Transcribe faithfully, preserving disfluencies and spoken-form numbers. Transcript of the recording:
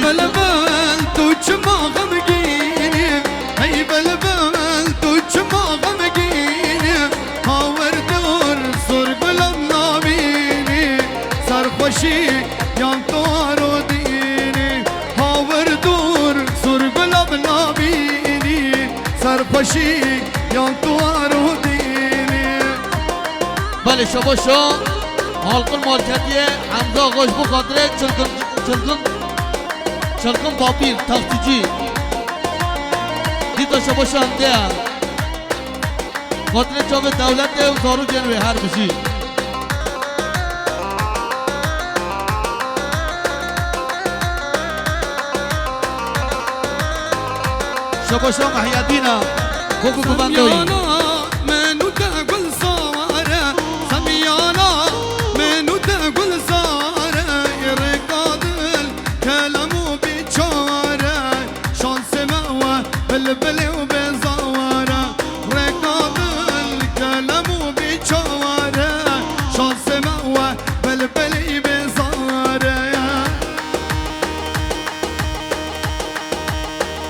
Bilbil, tu çima xemgîn î? Hey bilbil, tu çima xemgîn î? Hawer dor, zor gulam nabînî. Serxweşî yan tu aro dînî. Hawer dor, zor gulam nabînî. Serxweşî yan tu aro dînî. Belê, şabaşa Halkın Marketiye Hemza Xoş bu xatirê çılgın, çılgın, çılgın papir, taksici. Dîta şabaşa hende ya. Xatirê çavê dewletê û zarokên wê her bijî. Şabaşa Mehyedîna, Gogo Guvendoyî. Semiyana, min û te gulzare, Semiyana, min û te gulzare, rêka dil, kelem û biçare, şansê me we, bilbilê û bêzaware, rêka dil, kelem û biçare, şansê me we, bilbilê